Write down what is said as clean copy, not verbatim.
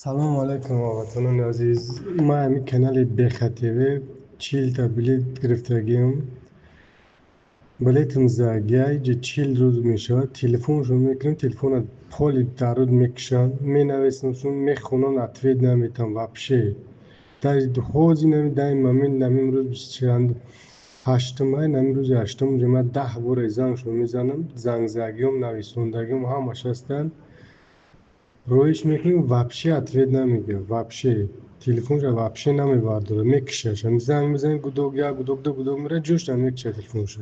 Салому алайкум, ҳамватанони азиз. Ман ҳамин канали Беха ТВ 40-та билет гирифтагиам. Билетам загиай, ҷи 40 рӯз мешавад. Телефоншон мекунам, телефона поли даруд мекушанд. Менависамшон, мехонанд, ответ наметам вообще. Дар ҳозир нами даи момент, намин рӯз 28-ум ай, намин рӯзи 8-ум ҷа ман 10 боре зангшон мезанам, зангзагиём, нависондагиём ҳамаш ҳастанд. Роиш мекунем, вообще ответ намегирад, вообще телефонша вообще намебардорад, мекушаш. Занг мезанем, гудок як, гудок ду, гудок меравад, ҷошта мекушад телефонша.